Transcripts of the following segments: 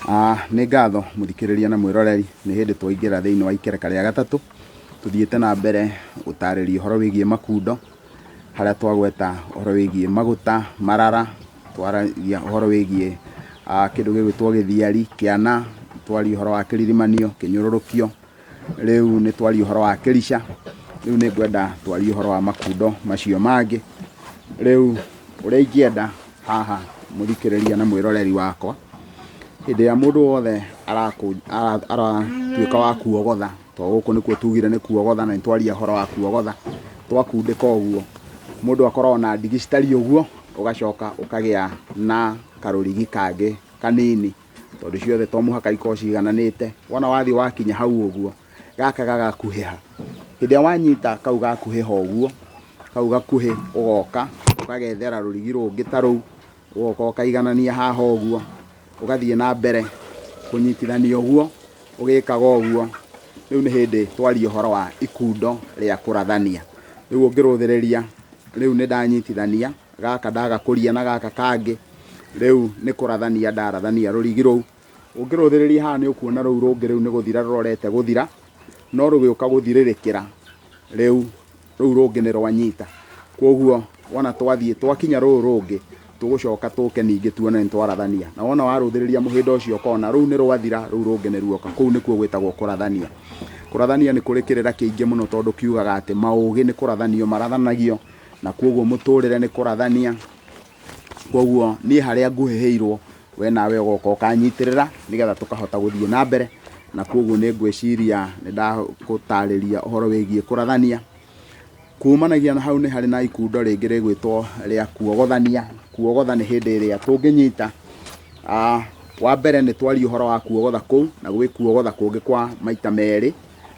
Nĩ ngatho mũthikĩrĩria na mwĩroreri, nĩ hĩndĩ twaingĩra thĩinĩ wa ikereka rĩa gatatũ, tũthiĩte na mbere gũtarĩria ũhoro wĩgiĩ makundo, harĩa twagweta ũhoro wĩgiĩ maguta, marara, twaragia ũhoro wĩgiĩ kĩndũ gĩgwĩtwo gĩthiari, kĩana, twaria ũhoro wa kĩririmanio, kĩnyũrũrũkio, rĩu nĩ twaria ũhoro wa kĩrica, rĩu nĩ ngwenda twarie ũhoro wa makundo macio mangĩ. Rĩu ũrĩa ingĩenda haha mũthikĩrĩria na mwĩroreri wakwa, hĩndĩ ĩrĩa mũndũ wothe aratuĩka wa kuogotha, tondũ gũkũ nĩkuo tugire nĩ kuogotha na nĩ twaria ũhoro wa kuogotha, twakundĩka ũguo, mũndũ akoragwo na ndigi citariĩ ũguo, ũgacoka ũkagĩa na karũrigi kangĩ kanini, tondũ ciothe to mũhaka ikorwo cigananĩte. Wona wathiĩ wakinya hau ũguo, gaka gagakuhĩha. Hĩndĩ ĩrĩa wanyita kau gakuhĩha ũguo, kau gakuhĩ ũgoka ũgagethera rũrigi rũngĩ ta rũu, ũgoka ũkaiganania haha ũguo, ũgathiĩ na mbere kũnyitithania ũguo, ũgĩkaga ũguo. Rĩu nĩ hĩndĩ twaria ũhoro wa ikundo rĩa kũrathania. Rĩu ũngĩrũthĩrĩria, rĩu nĩ ndanyitithania gaka ndagakũria na gaka kangĩ, rĩu nĩ kũrathania ndarathania rũrigi rũu. Ũngĩrũthĩrĩria haha nĩ ũkuona rũu rũngĩ rĩu nĩ gũthira rũrorete gũthira, no rũgĩũka gũthirĩrĩkĩra rĩu rũu rũngĩ nĩ rwanyita. Koguo wona twathiĩ twakinya rũrũ rũngĩ, tũgũcoka tũke ningĩ tuone nĩ twarathania. Na wona warũthĩrĩria mũhĩndo ũcio ũkona rũu nĩ rwathira, rũu rũngĩ nĩ ruoka. Kũu nĩkuo gwĩtagwo kũrathania. Kũrathania nĩ kũrĩ kĩrĩra kĩingĩ mũno tondũ kiugaga atĩ maũgĩ nĩ kũrathanio marathanagio, na koguo mũtũrĩre nĩ kũrathania. Koguo niĩ harĩa nguhĩhĩirwo, we nawe ũgoka ũkanyitĩrĩra nĩgetha tũkahota gũthiĩ na mbere. Na koguo nĩ ngwĩciria nĩ ndagũtarĩria ũhoro wĩgiĩ kũrathania. Kumanagia na hau nĩ harĩ na ikundo rĩngĩ rĩgwĩtwo rĩa kuogothania. Kuogotha nĩ hĩndĩ ĩrĩa tũngĩnyita, wa mbere nĩ twaria ũhoro wa kuogotha kũu, na gwĩ kuogotha kũngĩ kwa maita merĩ,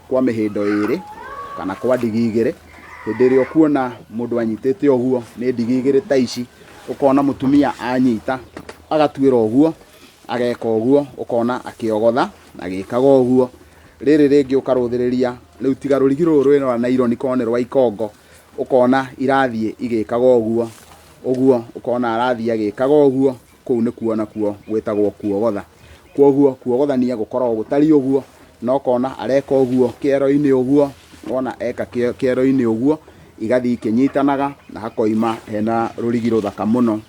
kwa mĩhĩndo ĩrĩ, kana kwa ndigi igĩrĩ. Hĩndĩ ĩrĩa ũkuona mũndũ anyitĩte ũguo, nĩ ndigi igĩrĩ ta ici, ũkona mũtumia anyita agatuĩra ũguo, ageka ũguo, ũkona akĩogotha agĩkaga ũguo. Rĩrĩ rĩngĩ ũkarũthĩrĩria, rĩu tiga rũrigi rũrũ rwĩ rwa naironi korwo nĩ rwa ikongo, ũkona irathiĩ igĩkaga ũguo, ũguo, ũkona arathiĩ agĩkaga ũguo, kũu nĩkuo nakuo gwĩtagwo kuogotha. Koguo kuogothania gũkoragwo gũtariĩ ũguo, na ũkona areka ũguo kĩero-inĩ ũguo, wona eka kĩero-inĩ ũguo, igathiĩ ikĩnyitanaga na hakoima hena rũrigi rũthaka mũno,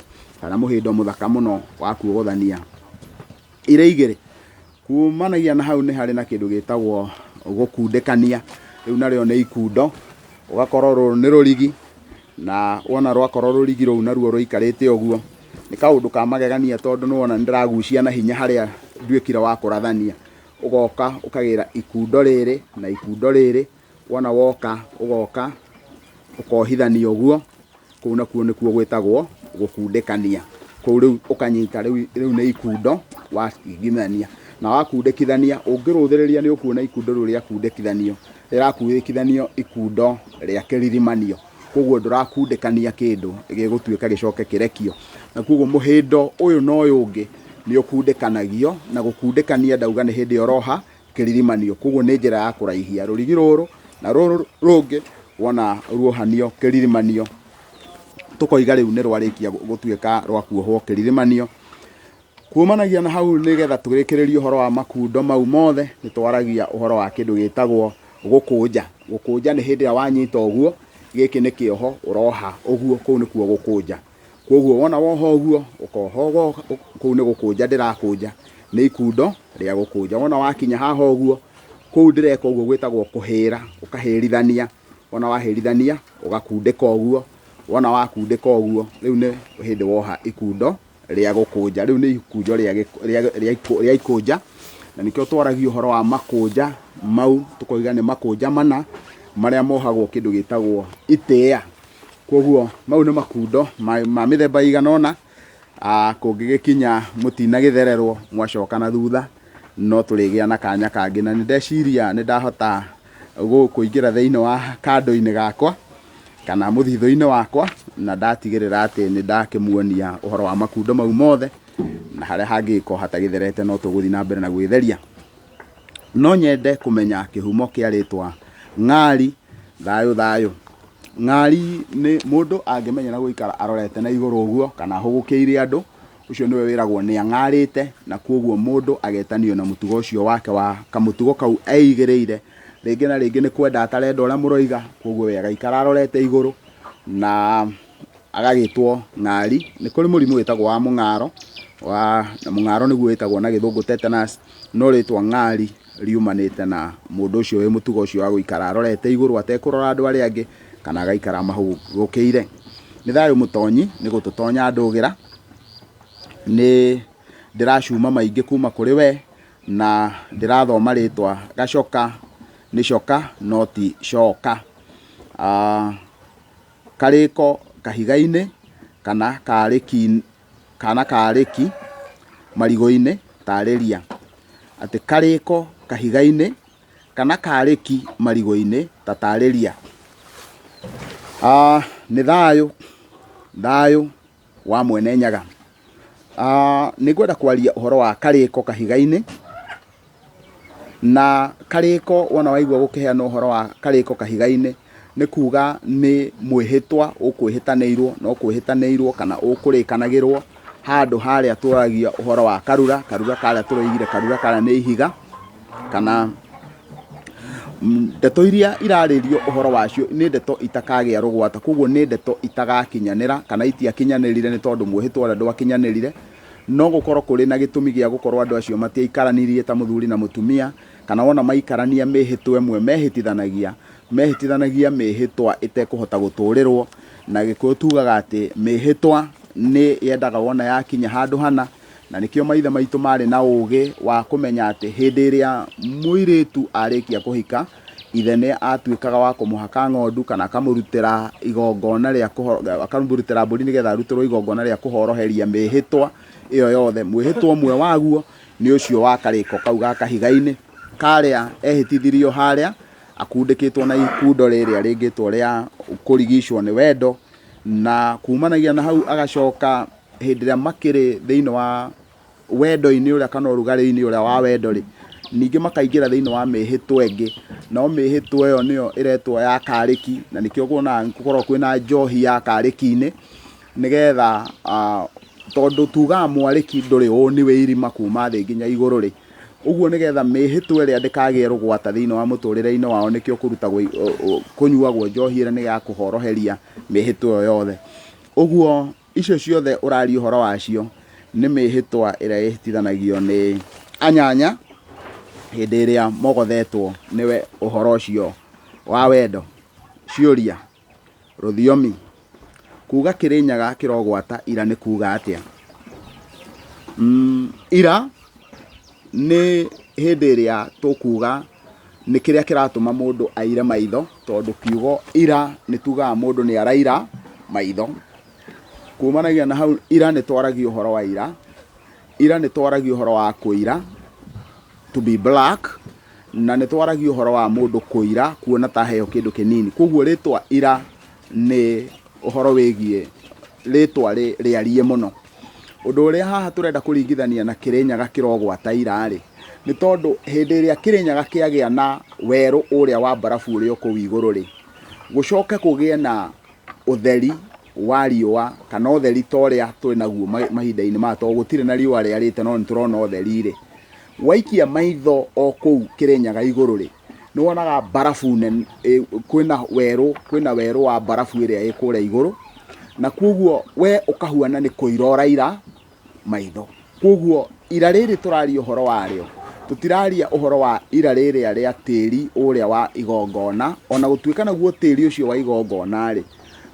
kana mũhĩndo mũthaka mũno wa kuogothania irĩ igĩrĩ. Kumanagia na hau nĩ harĩ na kĩndũ gĩtagwo gũkundĩkania, rĩu narĩo nĩ ikundo, ũgakorwo rũrũ nĩ rũrigi, na wona rwakorwo rũrigi rũu naruo rũikarĩte ũguo, nĩ kaũndũ ka magegania tondũ nĩ wona nĩ ndĩragucia na hinya harĩa nduĩkire wa kũrathania. Ũgoka ũkagĩra ikundo rĩrĩ na ikundo rĩrĩ, wona woka ũgoka ũkohithania ũguo, kũu nakuo nĩkuo gwĩtagwo gũkundĩkania. Kũu rĩu ũkanyita rĩu nĩ ikundo waringithania, na wakundĩkithania ũngĩrũthĩrĩria nĩ ũkuona ikundo rĩu rĩakundĩkithanio, rĩrakundĩkithanio ikundo rĩa kĩririmanio. Koguo ndũrakundĩkania kĩndũ gĩgũtuĩka gĩcoke kĩrekio. Na koguo mũhĩndo ũyũ na ũyũ ũngĩ nĩ ũkundĩkanagio, na gũkundĩkania ndauga nĩ hĩndĩ ĩrĩa ũroha kĩririmanio. Koguo nĩ njĩra ya kũraihia rũrigi rũrũ na rũrũ rũngĩ, wona ruohanio kĩririmanio, tũkoiga rĩu nĩ rwarĩkia gũtuĩka rwa kuohwo kĩririmanio. Kumanagia na hau nĩgetha tũrĩkĩrĩrie ũhoro wa makundo mau mothe, nĩ twaragia ũhoro wa kĩndũ gĩtagwo gũkũnja. Gũkũnja nĩ hĩndĩ ĩrĩa wanyita ũguo, gĩkĩ nĩ kĩoho ũroha ũguo, kũu nĩkuo gũkũnja. Koguo wona woha ũguo, ũkoha kũu nĩ gũkũnja ndĩrakũnja, nĩ ikundo rĩa gũkũnja. Wona wakinya haha ũguo, kũu ndĩreka ũguo gwĩtagwo kũhĩra, ũkahĩrithania. Wona wahĩrithania, ũgakundĩka ũguo, wona wakundĩka ũguo, rĩu nĩ hĩndĩ woha ikundo rĩa gũkũnja. Rĩu nĩ ikunjo rĩa ikũnja, na nĩkĩo twaragia ũhoro wa makũnja mau, tũkoiga nĩ makũnja mana marĩa mohagwo kĩndũ gĩtagwo itĩa. Koguo mau nĩ makundo ma mĩthemba ĩigana ũna, kũngĩgĩkinya mũtinagĩthererwo mwacoka na thutha, no tũrĩgĩa na kanya kangĩ. Na nĩ ndeciria nĩ ndahota kũingĩra thĩinĩ wa kando-inĩ gakwa kana mũthithũ-inĩ wakwa, na ndatigĩrĩra atĩ nĩ ndakĩmuonia ũhoro wa makundo mau mothe, na harĩa hangĩgĩkorwo hatagĩtherete no tũgũthiĩ na mbere na gwĩtheria. No nyende kũmenya kĩhumo kĩa rĩtwa Ng'ari, thayũ thayũ. Ng'ari nĩ mũndũ angĩmenyera gũikara arorete na igũrũ ũguo kana ahũgũkĩire andũ, Ũcio nĩwe wĩragwo nĩ ang'arĩte, na kwoguo mũndũ agetanio na mũtugo ũcio wake wa kamũtugo kau eigĩrĩire. Rĩngĩ na rĩngĩ nĩ kwenda atarenda ũrĩa mũroiga, kwoguo we agaikara arorete igũrũ na agagĩtwo ng'ari. Nĩ kũrĩ mũrimũ wĩtagwo wa mũng'aro, wa na mũng'aro nĩguo wĩtagwo na gĩthũngũ tetanus, no rĩtwa ng'ari riumanĩte na mũndũ ũcio wĩ mũtugo ũcio wa gũikara arorete igũrũ atekũrora andũ arĩa angĩ, kana agaikara amahũgũkĩire. Nĩ thayũ mũtonyi, nĩ gũtũtonya ndũgĩra, nĩ ndĩracuma maingĩ kuma kũrĩ we, na ndĩrathoma rĩtwa Gacoka, nĩ coka no ti coka. Karĩko kahiga-inĩ kana karĩki, kana karĩki marigũ-inĩ, tarĩria. Atĩ karĩko kahiga-inĩ kana karĩki marigũ-inĩ, ta tarĩria. Nĩ thayũ, thayũ wa Mwene Nyaga. Nĩ ngwenda kwaria ũhoro wa karĩko kahiga-inĩ, na karĩko wona waigua gũkĩheanwo ũhoro wa karĩko kahiga-inĩ, nĩ kuga nĩ mwĩhĩtwa ũkwĩhĩtanĩirwo na ũkwĩhĩtanĩirwo kana ũkũrĩkanagĩrwo handũ harĩa twaragia ũhoro wa karura, karura karĩa tũroigire karura karĩa nĩ ihiga, kana ndeto iria irarĩrio ũhoro wacio nĩ ndeto itakagĩa rũgwata, koguo nĩ ndeto itagakinyanĩra kana itiakinyanĩrire nĩ tondũ mwĩhĩtwa ũrĩa ndwakinyanĩrire. No gũkorwo kũrĩ na gĩtũmi gĩa gũkorwo andũ acio matiaikaranirie ta mũthuri na mũtumia, kana wona maikarania mĩhĩtwa ĩmwe mehĩtithanagia, mehĩtithanagia mĩhĩtwa ĩtekũhota gũtũrĩrwo. Na Gĩkũyũ tugaga atĩ mĩhĩtwa nĩ yendaga wona yakinya handũ hana, na nĩkĩo maithe maitũ marĩ na ũgĩ wa kũmenya atĩ hĩndĩ ĩrĩa mũirĩtu arĩkia kũhika, ithe nĩ atuĩkaga wa kũmũhaka ng'ondu kana akamũrutĩra igongona rĩa akamũrutĩra mbũri nĩgetha arutĩrwo igongona rĩa kũhoroheria mĩhĩtwa ĩyo yothe. Mwĩhĩtwa ũmwe waguo nĩ ũcio wa karĩko kau ga kahiga-inĩ karĩa ehĩtithirio harĩa akundĩkĩtwo na ikundo rĩrĩa rĩngĩtwo rĩa kũrigicwo nĩ wendo, na kumanagia na hau agacoka hĩndĩ ĩrĩa makĩrĩ thĩinĩ wa wendo-inĩ ũrĩa kana ũrugarĩ-inĩ ũrĩa wa wendo rĩ, ningĩ makaingĩra thĩinĩ wa mĩhĩtwa ĩngĩ, no mĩhĩtwa ĩyo nĩyo ĩretwo ya karĩki, na nĩkĩo kuonaga gũkoragwo kwĩna njohi ya karĩki-inĩ, nĩgetha tondũ tugaga mwarĩki ndũrĩ ũni wĩ irima kuma thĩ nginya igũrũ rĩ, ũguo nĩgetha mĩhĩtwa ĩrĩa ndĩkagĩe rũgwata thĩinĩ wa mũtũrĩre-inĩ wao, nĩkĩo kũrutagwo kũnyuagwo njohi ĩrĩa nĩ ya kũhoroheria mĩhĩtwa ĩyo yothe. Ũguo icio ciothe ũraria ũhoro wacio nĩ mĩhĩtwa ĩrĩa ĩhĩtithanagio nĩ anyanya hĩndĩ ĩrĩa mogothetwo nĩwe ũhoro ũcio wa wendo. Ciũria, rũthiomi, kuga Kĩrĩnyaga kĩrogwata ira nĩ kuga atĩa? Ira nĩ hĩndĩ ĩrĩa tũkuga nĩ kĩrĩa kĩratũma mũndũ aire maitho, tondũ kiugo ira nĩ tugaga mũndũ nĩ araira maitho. Kumanagia na hau ira nĩ twaragia ũhoro wa ira, ira nĩ twaragia ũhoro wa kũira, to be black, na nĩ twaragia ũhoro wa mũndũ kũira kuona ta aheo kĩndũ kĩnini. Koguo rĩtwa ira nĩ ũhoro wĩgiĩ rĩtwa rĩariĩ mũno. Ũndũ ũrĩa haha tũrenda kũringithania na Kĩrĩnyaga kĩrogwata ira rĩ, nĩ tondũ hĩndĩ ĩrĩa Kĩrĩnyaga kĩagĩa na werũ ũrĩa wa mbarabu ũrĩa ũkũu igũrũ rĩ, gũcoke kũgĩe na ũtheri wa riũa kana ũtheri ta ũrĩa twĩ naguo mahinda-inĩ maya, tondũ gũtirĩ na riũa rĩarĩte no nĩ tũrona ũtheri rĩ, waikia maitho o kũu Kĩrĩnyaga igũrũ rĩ, nĩ wonaga mbarabu nene, kwĩna werũ, kwĩna werũ wa mbarabu ĩrĩa ĩ kũrĩa igũrũ, na koguo we ũkahuana nĩ kũira ũraira maitho. Koguo ira rĩrĩ tũraria ũhoro warĩo, tũtiraria ũhoro wa ira rĩrĩa rĩa tĩri ũrĩa wa igongona, ona gũtuĩka naguo tĩri ũcio wa igongona rĩ,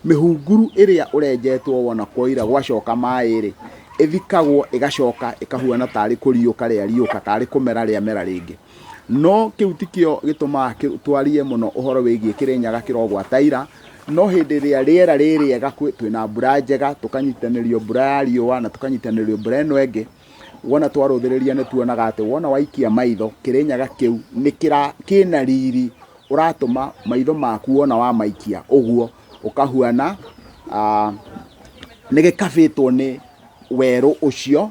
mĩhunguru ĩrĩa ũrenjetwo wona kwaira gwacoka maĩ rĩ, ĩthikagwo ĩgacoka ĩkahuana tarĩ kũriũka rĩariũka, tarĩ kũmera rĩamera rĩngĩ. No kĩu tikĩo gĩtũmaga twarie mũno ũhoro wĩgiĩ Kĩrĩnyaga kĩrogwata ira, no hĩndĩ ĩrĩa rĩera rĩ rĩega, twĩna mbura njega, tũkanyitanĩrio mbura ya riũa na tũkanyitanĩrio mbura ĩno ĩngĩ, wona twarũthĩrĩria nĩ tuonaga atĩ wona waikia maitho Kĩrĩnyaga kĩu nĩ kĩna riri ũratũma maitho maku wona wamaikia ũguo ũkahuana nĩ gĩkabĩtwo nĩ werũ ũcio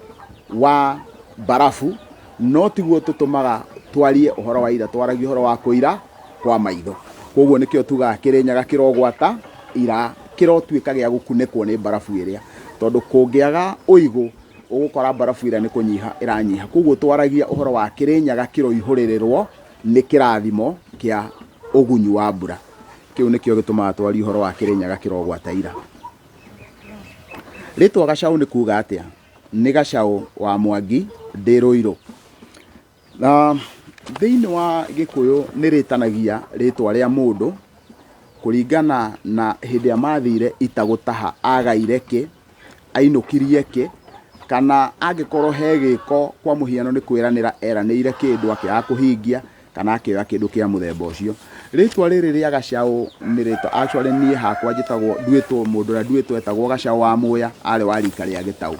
wa mbarabu, no tiguo tũtũmaga twarie ũhoro wa ira, twaragia ũhoro wa kũira kwa maitho. Koguo nĩkĩo tugaga Kĩrĩnyaga kĩrogwata ira, kĩrotuĩka gĩa gũkunĩkwo nĩ mbarabu ĩrĩa, tondũ kũngĩaga ũigũ Ũgũkora mbarabu ĩrĩa nĩ kũnyiha ĩranyiha. Koguo twaragia ũhoro wa Kĩrĩnyaga kĩroihũrĩrĩrwo nĩ kĩrathimo kĩa ũgunyu wa mbura. Kĩu nĩkĩo gĩtũmaga twarie ũhoro wa Kĩrĩnyaga kĩrogwata ira. Rĩtwa Gacaũ nĩ kuga atĩa? Nĩ Gacaũ wa Mwangi ndĩ Rũirũ. Na thĩinĩ wa Gĩkũyũ nĩ rĩtanagia rĩtwa rĩa mũndũ kũringana na hĩndĩ ĩrĩa mathire ita gũtaha agaire kĩ, ainũkirie kĩ, kana angĩkorwo he gĩko kwa mũhiano nĩ kwĩranĩra eranĩire kĩndũ akĩaga kũhingia kana akĩoya kĩndũ kĩa mũthemba ũcio. Rĩtwa rĩrĩ rĩa Gacaũ nĩ rĩtwa actually niĩ hakwa njĩtagwo nduĩtwo mũndũ ũrĩa nduĩtwo etagwo Gacaũ wa Mũya arĩ wa rika rĩa Gĩtaũ.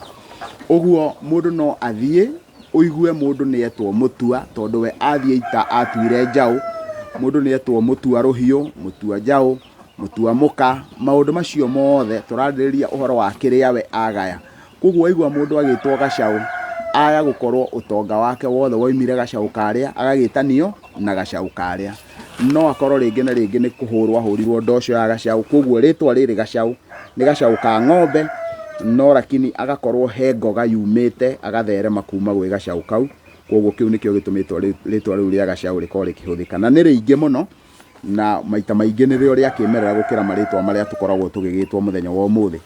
Ũguo mũndũ no athiĩ ũigue mũndũ nĩ etwo Mũtua tondũ we athiĩ ita atuire njaũ, mũndũ nĩ etwo Mũtua rũhiũ, Mũtua njaũ, Mũtua mũka, maũndũ macio mothe tũrarĩrĩria ũhoro wa kĩrĩa we agaya. Koguo waigua mũndũ agĩtwo Gacaũ, aya gũkorwo ũtonga wake wothe waumire gacaũ karĩa, agagĩtanio na gacaũ karĩa. No akorwo rĩngĩ na rĩngĩ nĩ kũhũrwo ahũrirwo ndoco ya gacaũ, koguo rĩtwa rĩrĩ Gacaũ nĩ gacaũ ka ng'ombe, no lakini agakorwo he ngoga yumĩte agatherema kuma gwĩ gacaũ kau, koguo kĩu nĩkĩo gĩtũmĩte rĩtwa rĩu rĩa Gacaũ rĩkorwo rĩkĩhũthĩka. Na nĩ rĩingĩ mũno, na maita maingĩ nĩrĩo rĩa kĩmerera gũkĩra marĩtwa marĩa tũkoragwo tũgĩgĩtwo mũthenya wa ũmũthĩ.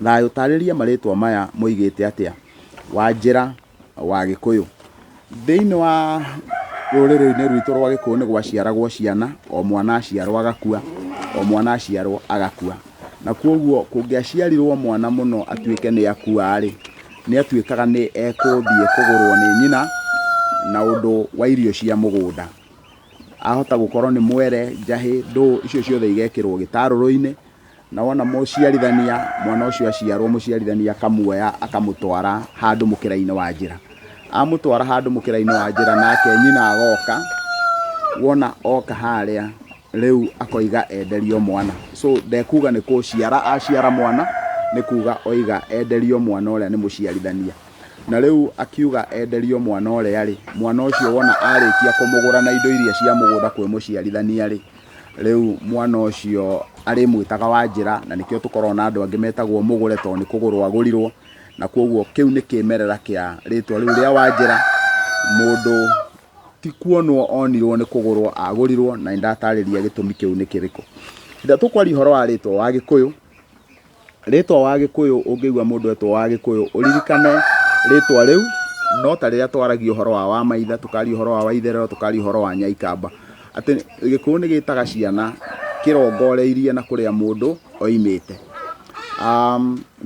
Thayũ tarĩria marĩtwa maya moigĩte atĩa? Wanjĩra wa Gĩkũyũ. Thĩinĩ wa rũrĩrĩ-inĩ rwitũ rwa Gĩkũyũ nĩ gwaciaragwo ciana, o mwana aciarwo agakua, o mwana aciarwo agakua. Na kwoguo kũngĩaciarirwo mwana mũno atuĩke nĩ akua rĩ, nĩ atuĩkaga nĩ ekũthiĩ kũgũrwo nĩ nyina na ũndũ wa irio cia mũgũnda. Ahota gũkorwo nĩ mwere, njahĩ, ndũũ, icio ciothe igekĩrwo gĩtarũrũ-inĩ. Na wona mũciarithania, mwana ũcio aciarwo mũciarithania akamuoya akamũtwara handũ mũkĩra-inĩ wa njĩra. Amũtwara handũ mũkĩra-inĩ wa njĩra nake nyina agoka, wona oka harĩa rĩu akoiga enderio mwana. So ndekuga nĩ kũciara aciara mwana, nĩ kuga oiga enderio mwana ũrĩa nĩ mũciarithania. Na rĩu akiuga enderio mwana ũrĩa rĩ, mwana ũcio wona arĩkia kũmũgũra na indo iria cia mũgũnda kwĩ mũciarithania rĩ, Rĩu mwana ũcio arĩmwĩtaga Wanjĩra, na nĩkĩo tũkoragwo na andũ angĩ metagwo Mũgũre tondũ nĩ kũgũrwo agũrirwo, na kwoguo kĩu nĩ kĩmerera kĩa rĩtwa rĩu rĩa Wanjĩra. Mũndũ ti kuonwo onirwo nĩ kũgũrwo agũrirwo, na nĩ ndatarĩria gĩtũmi kĩu nĩ kĩrĩkũ. Hĩndĩ ĩrĩa tũkwaria ũhoro wa rĩtwa Wagĩkũyũ, Rĩtwa Wagĩkũyũ ũngĩigua mũndũ etwo Wagĩkũyũ ũririkane rĩtwa rĩu no ta rĩrĩa twaragia ũhoro wa Wamaitha, tũkaria ũhoro wa Waitherero, tũkaria ũhoro wa Nyaikamba. Atĩ Gĩkũyũ nĩ gĩtaga ciana kĩrongoreirie na kũrĩa mũndũ oimĩte.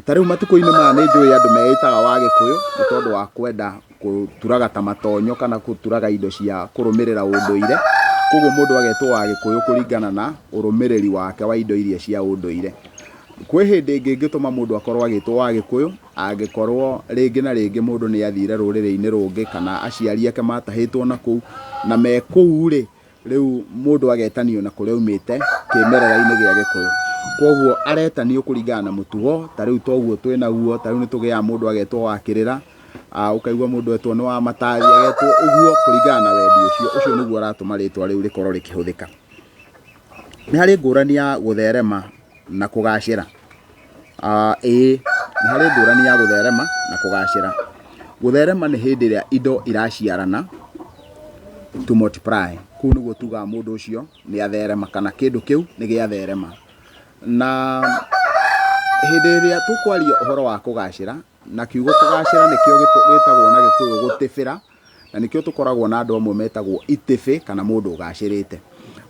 Ta rĩu matukũ-inĩ maya nĩ njũĩ andũ meĩtaga Wagĩkũyũ nĩ tondũ wa kwenda gũturaga ta matonyo kana gũturaga indo cia kũrũmĩrĩra ũndũire. Koguo mũndũ agetwo Wagĩkũyũ kũringana na ũrũmĩrĩri wake wa indo iria cia ũndũire. Kwĩ hĩndĩ ĩngĩ ĩngĩtũma mũndũ akorwo agĩtwo Wagĩkũyũ, angĩkorwo rĩngĩ na rĩngĩ mũndũ nĩ athire rũrĩrĩ-inĩ rũngĩ kana aciari ake matahĩtwo na kũu, na me kũu rĩ, rĩu mũndũ agetanio na kũrĩa aumĩte kĩmerera-inĩ gĩa Gĩkũyũ. Koguo aretanio kũringana na mũtugo, ta rĩu toguo twĩnaguo, ta rĩu nĩ tũgĩaga mũndũ agetwo wa kĩrĩra, ũkaigua mũndũ etwo nĩ wa matathi, agetwo ũguo kũringana na wendi ũcio, ũcio nĩguo ũratũma rĩtwa rĩu rĩkorwo rĩkĩhũthĩka. Nĩ harĩ ngũrani ya gũtherema na kũgacĩra? Ĩĩ nĩ harĩ ngũrani ya gũtherema na kũgacĩra. Gũtherema nĩ hĩndĩ ĩrĩa indo iraciarana to multiply, kũu nĩguo tugaga mũndũ ũcio nĩ atherema kana kĩndũ kĩu nĩ gĩatherema. Na hĩndĩ ĩrĩa tũkwaria ũhoro wa kũgacĩra, na kiugo kũgacĩra nĩkĩo gĩtagwo na Gĩkũyũ gũtĩbĩra, na nĩkĩo tũkoragwo na andũ amwe metagwo itĩbĩ kana mũndũ ũgacĩrĩte.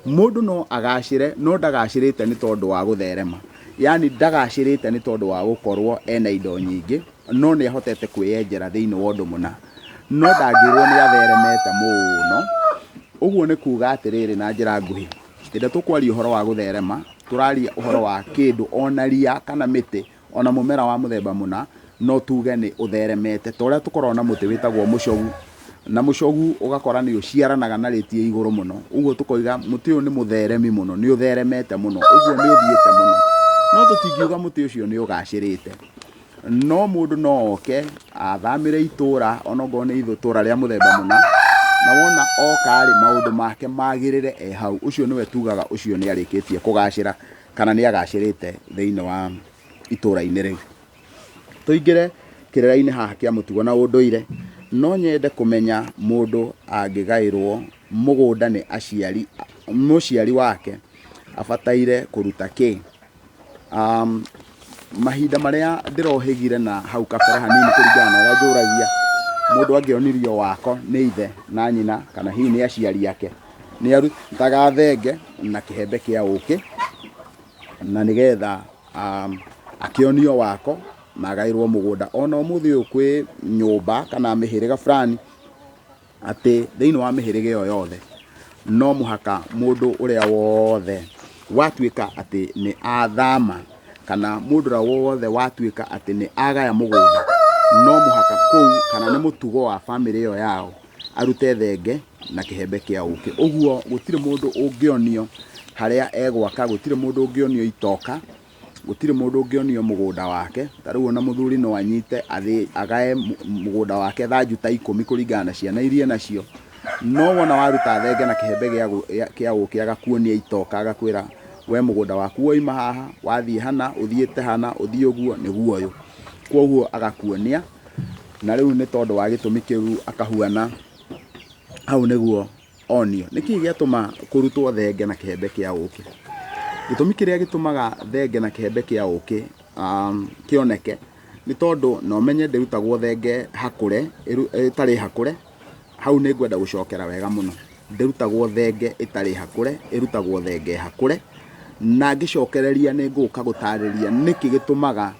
Mũndũ no agacĩre no ndagacĩrĩte nĩ tondũ wa gũtherema, yaani ndagacĩrĩte nĩ tondũ wa gũkorwo ena indo nyingĩ, no nĩ ahotete kwĩyenjera thĩinĩ wa ũndũ mũna, no ndangĩrwo nĩ atheremete mũno. Ũguo nĩ kuga atĩrĩrĩ na njĩra nguhĩ, hĩndĩ ĩrĩa tũkwaria ũhoro wa gũtherema, tũraria ũhoro wa kĩndũ ona ria kana mĩtĩ Ona mũmera wa mũthemba mũna no tuge nĩ ũtheremete, ta ũrĩa tũkoragwo na mũtĩ wĩtagwo mũcogu, na mũcogu ũgakora nĩ ũciaranaga na rĩti ĩ igũrũ mũno, ũguo tũkoiga mũtĩ ũyũ nĩ mũtheremi mũno, nĩ ũtheremete mũno, ũguo nĩ ũthiĩte mũno. No tũtingiuga mũtĩ ũcio nĩ ũgacĩrĩte. No mũndũ no oke athamĩre itũra onokorwo nĩ itũra rĩa mũthemba mũna, na wona oka rĩ, maũndũ make magĩrĩre e hau, ũcio nĩwe tugaga ũcio nĩ arĩkĩtie kũgacĩra. Kana nĩ agacĩrĩte thĩinĩ wa itũra-inĩ rĩu. Tũingĩre Kĩrĩra-inĩ haha kĩa mũtugo na ũndũire, no nyende kũmenya mũndũ angĩgaĩrwo mũgũnda nĩ aciari, mũciari wake abataire kũruta kĩ? Mahinda marĩa ndĩrohĩgire na hau kabere hanini kũringana na ũrĩa njũragia, mũndũ angĩonirio wako nĩ ithe na nyina kana hihi nĩ aciari ake, nĩ arutaga thenge na kĩhembe kĩa ũkĩ, na nĩgetha akĩonio wako na agaĩrwo mũgũnda. Ona ũmũthĩ ũyũ kwĩ nyũmba kana mĩhĩrĩga fulani atĩ thĩinĩ wa mĩhĩrĩga ĩyo yothe no mũhaka mũndũ ũrĩa wothe watuĩka atĩ nĩ athama kana mũndũ ũrĩa wothe watuĩka atĩ nĩ agaya mũgũnda, no mũhaka kũu kana nĩ mũtugo wa bamĩrĩ ĩyo yao arute thenge na kĩhembe kĩa ũkĩ. Ũguo gũtirĩ mũndũ ũngĩonio harĩa egwaka, gũtirĩ mũndũ ũngĩonio itoka, Gũtirĩ mũndũ ũngĩonio mũgũnda wake, ta rĩu ona mũthuri no anyite agae mũgũnda wake thanju ta ikũmi kũringana na ciana iria enacio, no wona waruta thenge na kĩhembe kĩa ũkĩ agakuonia itoka agakwĩra we mũgũnda waku wauma haha, wathiĩ hana, ũthiĩte hana, ũthiĩ ũguo, nĩguo ũyũ. Koguo agakuonia, na rĩu nĩ tondũ wa gĩtũmi kĩu akahuana hau nĩguo onio. Nĩkĩ gĩatũma kũrutwo thenge na kĩhembe kĩa ũkĩ? Gĩtũmi kĩrĩa gĩtũmaga thenge na kĩhembe kĩa ũkĩ kĩoneke nĩ tondũ na ũmenye ndĩrutagwo thenge hakũre, ĩtarĩ hakũre, hau nĩ ngwenda gũcokera wega mũno. Ndĩrutagwo thenge ĩtarĩ hakũre, ĩrutagwo thenge hakũre, na ngĩcokereria nĩ ngũka gũtarĩria nĩkĩ gĩtũmaga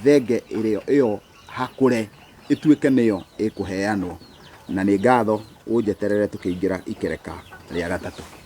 thenge ĩyo hakũre ĩtuĩke nĩyo ĩkũheanwo. Na nĩ ngatho ũnjeterere tũkĩingĩra ikereka rĩa gatatũ.